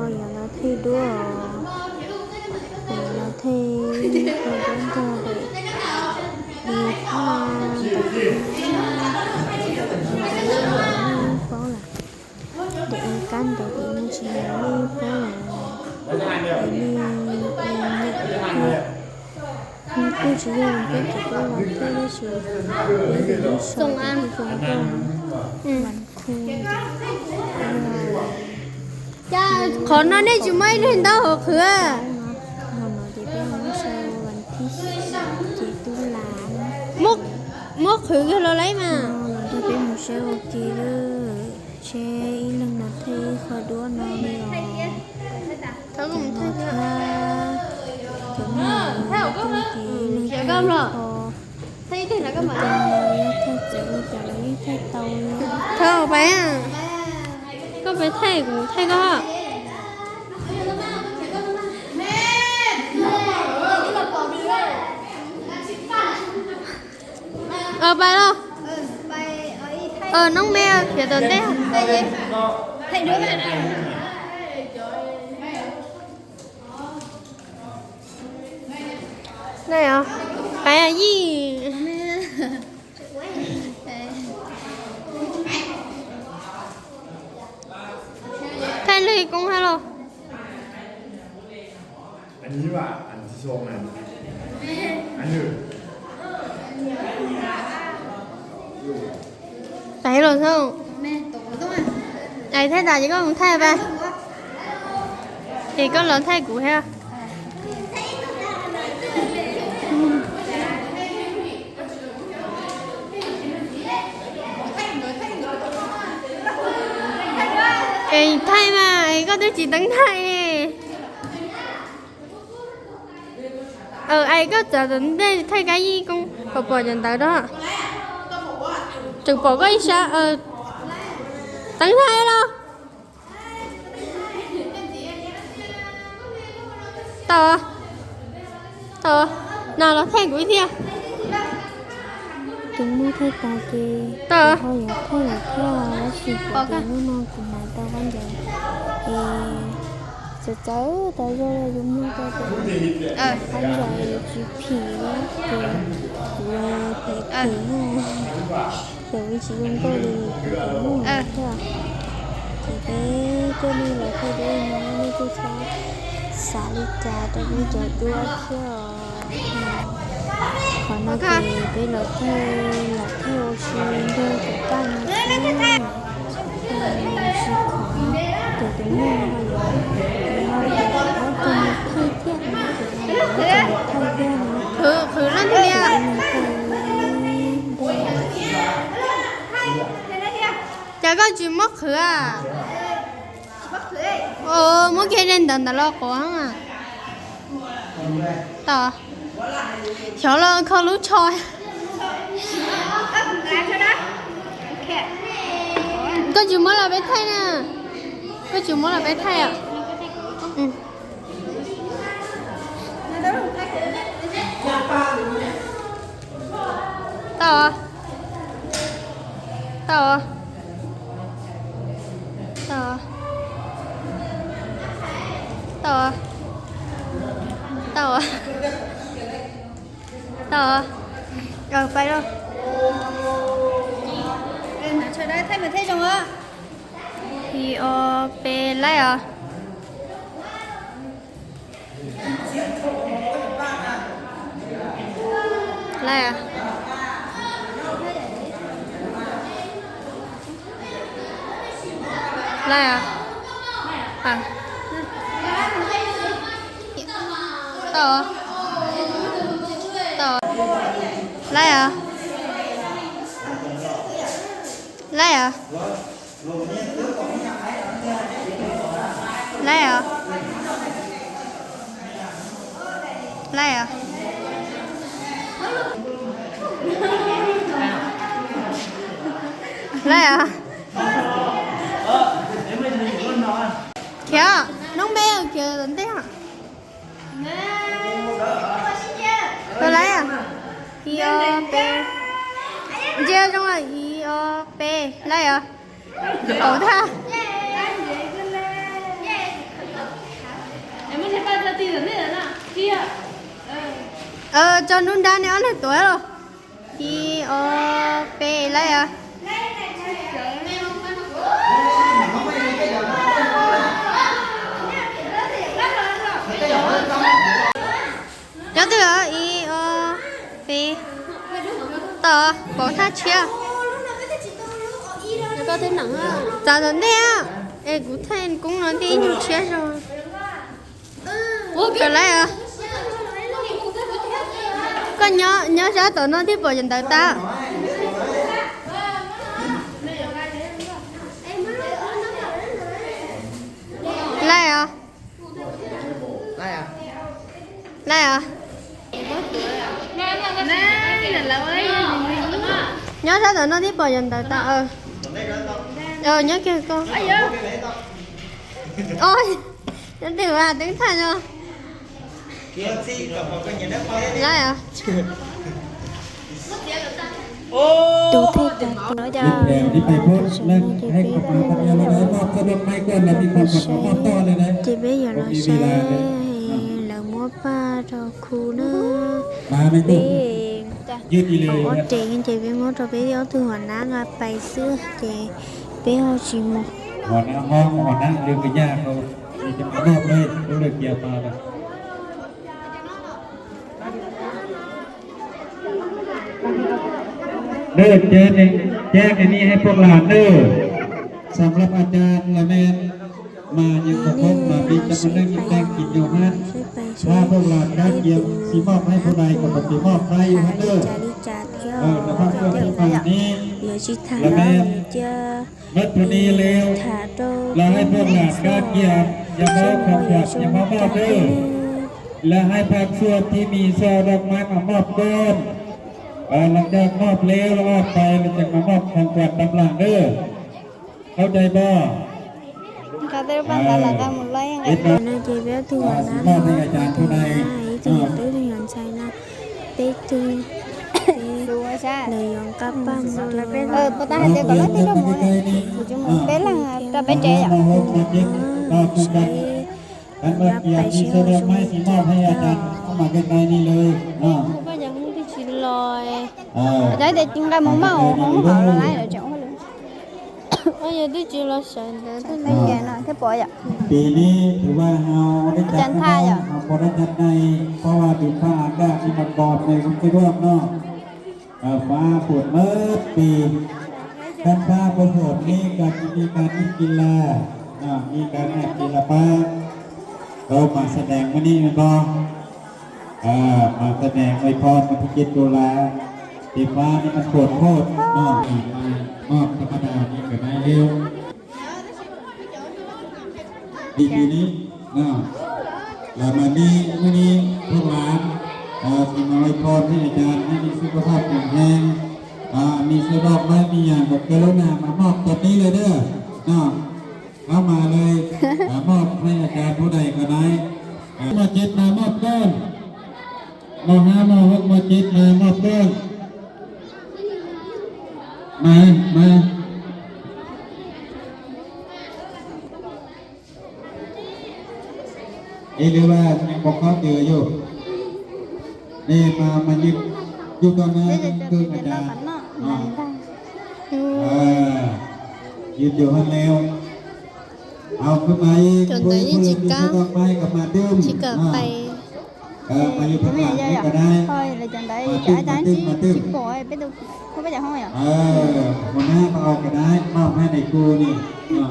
Họ giờ là thi đua. Để là thi, họ đến giờ để đi tha, để đi tha, để đi phó là để ăn canh, để đi mua chi là đi phó là để đi, đi, đi, đi. Không, không chỉ là mình cái chỉ có là thi đó chứ. Để đi đến sau thì đi dùng công. Ừ. ຂໍນອນໄດ້ຈຸໄໝເຫັນເຕົ້າຫົວເຂືອ ເຮົານອນຈະໄປຫົວເຊົາວັນທີເຈັດຕຸລາ ໝົກ ໝົກຂືອເຮົາໄລ່ມາ ເຮົານອນຈະໄປຫົວເຊົາໂອເຄເດີ ແຊອີກໜຶ່ງນາທີ ຂໍດ້ວຍນອນເດີ ເທົ່າກັບມັນເທົ່າກັນ ເທົ່າກັບມັນເທົ່າກັນ ເທົ່າກັບມັນ ໄທແທ້ນະກໍມາ ໄທເຈົ້າ ໄທເຕົ້າ ເຂົ້າໄປອ່ະ ກໍໄປໄທກູ ໄທກໍ ເອີ ໄປແລ້ວ ເອີ ນ້ອງແມວ ຂຽນຕົວເຕ້ ໄທດ້ວຍ ໄດ້ເອົາ ໄປອ່ະ ຢີ່ ແທນເລີຍກົງຮາໂລ ອັນນີ້ວ່າອັນທີສອງນັ້ນ ອັນນີ້ ໄປໂລດເຮົາ ໄອ້ແທ້ຕາຍກໍໄທໄປ ເອກໍລອໄທກູແທ້ ເອໄທມາ ເອກໍໄດ້ຈິດຕັ້ງໄທ ເອີ ໄອກໍຈະໄດ້ໄທກາຍອີກ ກໍບໍ່ປົວຈັນຕາດອກ ຈຶ່ງປົວກໍອີຊະ ເອີ ຕັ້ງໄທລະ ຕໍ່ ຕໍ່ ນາລະແທງກູເທື່ອ Chúng mua thay tà kì. Tao. Thôi giờ thay là theo là chỉ của cái nó non cùng lại tao con giờ. Thì sẽ chớ tao vô là chúng mua tao kì. Ờ. Con giờ chỉ phỉ đó kì. Là phải phỉ nha. Kiểu chỉ dùng tôi thì phỉ đúng không? Ờ. Theo. Thì cái cái đi là thay đi nó đi tôi cho xả đi trà cho đi cho đua theo. ຂອນາເກໄປຫຼອດເທີ ຫຼອດເທີໂອຊິເດີກັບບ້ານນາເທີ ຊິຂໍຕົວເປັນແມ່ວ່າ ວ່າເປັນໃຜທຽບນາເທີ ເອີ ຄືນັ້ນເທື່ອ ຈາກກໍຈິມະເຂືອ ໂອ້ ມື້ກີ້ເຫຼັ້ນດອນຕະຫຼອກກວ່າ ຕໍ່ ເຂົາລະເຂົາລູກຊອຍ ກໍຈຸມະລາໄປໄທນະ ກໍຈຸມະລາໄປໄທອ່ະ ອືມ ຕໍ່ ຕໍ່ ຕໍ່ ຕໍ່ ຕໍ່ ຕໍ່ ເອີ ໄປແລ້ວ ເອີ ມາຊ່ວຍໄດ້ ໄທມາເທດຈັງຫວະ ທີ່ອອເປໄລອະ ໄລອະ来啊，啊，到啊，到啊，来啊，来啊，来啊，来啊，来啊。 Kìa, nóng bé kìa, tỉnh táo. Tôi lấy à? Io pe. Chia trong là io pe. Lấy à? Cậu tha. Ờ, cho Nunda này ăn được tuổi rồi. Io pe, lấy à? Cho tôi ở io pe. Tỏ, bỏ tha chia. Nó có thế nặng á. Tao tao nè. Ê, cũng thấy cũng nói thế nhưng chia rồi. Cậu lấy à? Có nhớ, nhớ giá tỏ nó tiếp vào dành tờ ta. Lấy à? Lấy à? Lấy à? Nhớ giá tỏ nó tiếp vào dành tờ ta. Ờ. Ờ, nhớ kìa con. Ôi. Nhắn tin vào, tiếng Thái rồi. Đấy à? Ô, ເດີ ແຈກ ແຈກອັນນີ້ໃຫ້ພວກຫຼານເດີ. ສຳລັບອາຈານລະແມ່ນມາຍັງບໍ່ຄົບ ມາມີຈຳນວນໜຶ່ງຍັງແຕ່ງກິນຢູ່ຫັ້ນ. ຖ້າພວກຫຼານກະກຽມຊິມອບໃຫ້ຜູ້ໃດກໍໄປມອບໄດ້ຢູ່ຫັ້ນເດີ. ເອີ ແລ້ວພາກສ່ວນທີ່ມານີ້ລະແມ່ນ ໝົດເທົ່ານີ້ແລ້ວ ແລ້ວໃຫ້ພວກຫຼານກະກຽມ ຢ່າມາຂອງຂວັນ ຢ່າມາມອບເດີ ແລະ ໃຫ້ພາກສ່ວນທີ່ມີຊ່ອດອກໄມ້ມາມອບກ່ອນ. ເອີ ຫຼັງຈາກມອບແລ້ວ ແລ້ວອອກໄປ ແລ້ວຈຶ່ງມາມອບຂອງຂວັນຕາມຫຼັງເດີ ເຂົ້າໃຈບໍ່? ເອີ ເຮັດແລ້ວ ຊິມອບໃຫ້ອາຈານຜູ້ໃດ? ເອີ ເອີ ບໍ່ຕ້ອງໃຫ້ເຕັມກໍໄດ້ ເຕັມກໍໄດ້ ເອີ ມາຫົກມາເຈັດ ກໍຄືກັນ. ຄັນວ່າກຽມມີຊ່ອດອກໄມ້ ຊິມອບໃຫ້ອາຈານ ເຂົ້າມາໃກ້ໆນີ້ເລີຍເນາະ. ເອີ ໄດ້ແຕ່ກິນກັບໝາກເມົາ ຂອງເຮົາຫຼາຍແລ້ວ. ປີນີ້ຖືວ່າເຮົາໄດ້ຈັດ ເຮົາບໍ່ໄດ້ຈັດໃຫຍ່ ເພາະວ່າດິນຟ້າອາກາດທີ່ມັນບອບໃນການສະດວກເນາະ. ເອີ ຟ້າຝົນໝົດປີ ຄັນຟ້າບໍ່ຝົນນີ້ກະຊິມີການຫຼິ້ນກິລາເນາະ ມີການແອບກິລາປາ ເຮົາມາສະແດງມື້ນີ້ແມ່ນບໍ່? ເອີ ມາສະແດງອວຍພອນວັນທີເຈັດຕຸລາ ແຕ່ຟ້ານີ້ມັນໂພດໂພດເນາະ ມາມອບທຳມະດານີ້ກະໄດ້ແລ້ວ ດີປີນີ້ເນາະ. ແລ້ວມານີ້ ມື້ນີ້ພວກຫຼານ ເອີ ຊິມາອວຍພອນໃຫ້ອາຈານໃຫ້ມີສຸຂະພາບແຂງແຮງ ເອີ ມີໂຊດອກໄມ້ມີຫຍັງກໍກະລຸນາມາມອບຕອນນີ້ເລີຍເດີເນາະ. ເອົາມາເລີຍ ເອີ ມອບໃຫ້ອາຈານຜູ້ໃດກໍໄດ້. ເອີ ມາເຈັດມາມອບກ່ອນ ມໍຫ້າ ມໍຫົກ ມໍເຈັດ ມາມອບກ່ອນ ມາ ມາ. ເອີ ຫຼືວ່າຍັງບໍ່ເຂົ້າເຈີຢູ່? ນີ້ມາ ມາຢືນຢູ່ຕໍ່ໜ້າເຄື່ອງອາຈານເນາະ. ເອີ ຢືນຢູ່ຫັ້ນແລ້ວ ເອົາຂຶ້ນມາອີກ ຜູ້ທີ່ມີດອກໄມ້ກໍມາດື່ມເນາະ. ເອີ ມາຢູ່ທາງຫຼັງນີ້ກໍໄດ້ ມາຕື່ມ ມາຕື່ມ ມາຕື່ມ. ເອີ ຫົວໜ້າມາເອົາກໍໄດ້ ມອບໃຫ້ໃນຄູ່ນີ້ເນາະ.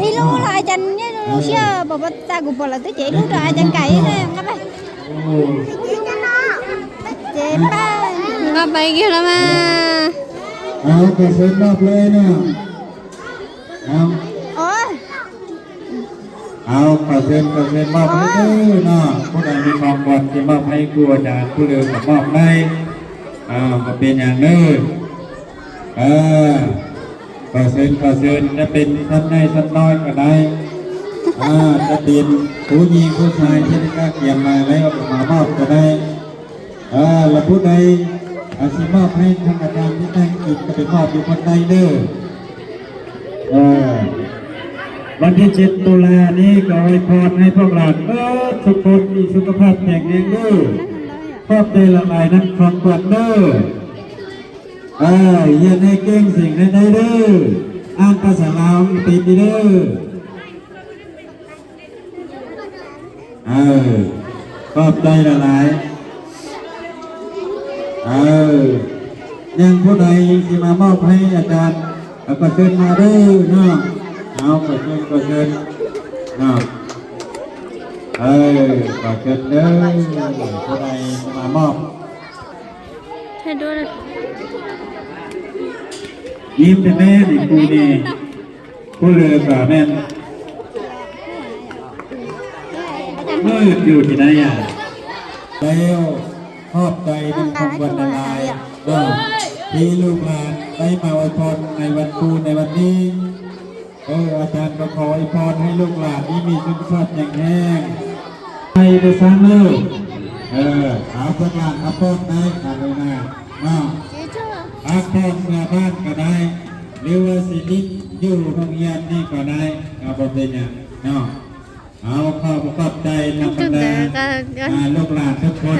ອີລູກອາຈານນີ້ ລູກເຊື່ອບໍ່ວ່າຕາກູປອລະຕຸເຈ ລູກອາຈານໄກ່ແລ້ວ ກັບໄປ ໂອ້ ເຈປ້າ ກັບໄປກິນລະມາ ເອົາ ກໍເຊີນມອບເລີຍເນາະ ເອົາ ໂອ້ຍ ເອົາ ຂໍເຊີນ ຂໍເຊີນມອບໃຫ້ເດີເນາະ ຜູ້ໃດມີຂອງຂວັນຊິມອບໃຫ້ຄູອາຈານຜູ້ເລີກະມອບໄດ້ ເອົາ ບໍ່ເປັນຫຍັງເດີ ເອີ ຂໍເຊີນ ຂໍເຊີນ ຈະເປັນຊຳໃຫຍ່ຊຳນ້ອຍກະໄດ້ ເອີ ຈະເປັນຜູ້ຍິງຜູ້ຊາຍທີ່ໄດ້ກະກຽມມາແລ້ວກະມາມອບກະໄດ້ ເອີ ລະຜູ້ໃດ ອາ ຊິມອບໃຫ້ທາງອາຈານທີ່ແຕ່ງກິນກະໄປມອບຢູ່ບ່ອນໃດເດີ ເອີ ວັນທີເຈັດຕຸລານີ້ກະອວຍພອນໃຫ້ພວກຫຼານເບິດທຸກຄົນມີສຸຂະພາບແຂງແຮງເດີ ຂອບໃຈຫຼາຍໆນຳຂອງຂວັນເດີ ເອີ ຮຽນໃຫ້ເກັ່ງ ເສັງໃຫ້ໄດ້ເດີ ອ່ານພາສາລາວໃຫ້ເປັນເດີ ເອີ ຂອບໃຈຫຼາຍໆ ເອີ ຍັງຜູ້ໃດຊິມາມອບໃຫ້ອາຈານ ເອົາ ກໍເຊີນມາເດີເນາະ ເອົາ ກໍເຊີນ ກໍເຊີນເນາະ ເອີ ກໍເຊີນເດີ ຜູ້ໃດຊິມາມອບ ໃຫ້ດູນະ ຍິ້ມແທ້ໆນີ້ ຄູນີ້ ຜູ້ເລີກະແມ່ນມືດຢູ່ທີ່ໃດອະ ແລ້ວຂອບໃຈນຳຂອງຂວັນຫຼາຍໆເນາະ ທີ່ລູກຫຼານໄດ້ມາອວຍພອນໃນວັນຄູໃນວັນນີ້ ເອີ ອາຈານກໍຂໍອວຍພອນໃຫ້ລູກຫຼານນີ້ມີສຸຂະພາບແຂງແຮງ ໃຫ້ໄປສ້າງເລີກ ເອີ ເອົາພວກຫຼານພັກຜ່ອນໄດ້ ບາດນີ້ນະເນາະ ພັກຜ່ອນເມືອບ້ານກະໄດ້ ຫຼືວ່າຊິຫຼິ້ນຢູ່ໂຮງຮຽນນີ້ກະໄດ້ ກະບໍ່ເປັນຫຍັງເນາະ ເອົາ ຂໍຂອບໃຈນຳບັນດາ ອ່າ ລູກຫຼານທຸກຄົນ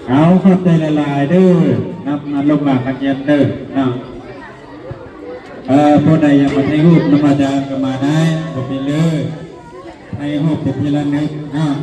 ເອົາ ຂອບໃຈຫຼາຍໆເດີ ນຳ ນຳລູກຫຼານນັກຮຽນເດີເນາະ ເອີ ຜູ້ໃດຢາກມາຖ່າຍຮູບນຳອາຈານກະມາໄດ້ ບໍ່ເປັນເລີຍ ຖ່າຍຮູບເປັນທີ່ລະນຶກເນາະ